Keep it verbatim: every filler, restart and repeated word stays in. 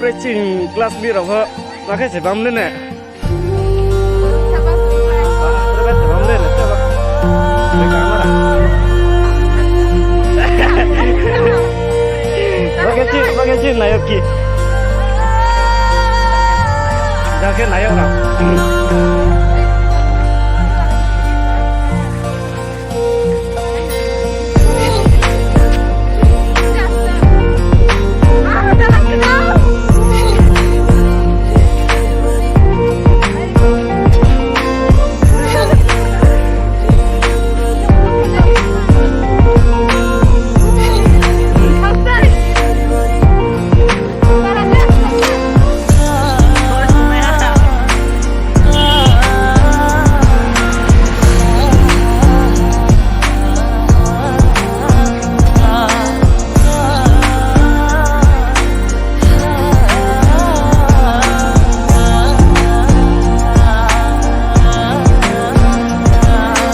Chini class B rok ho, ma khe se bam le ne? Bage chi, bage chi nayok ki. Jake nayok na.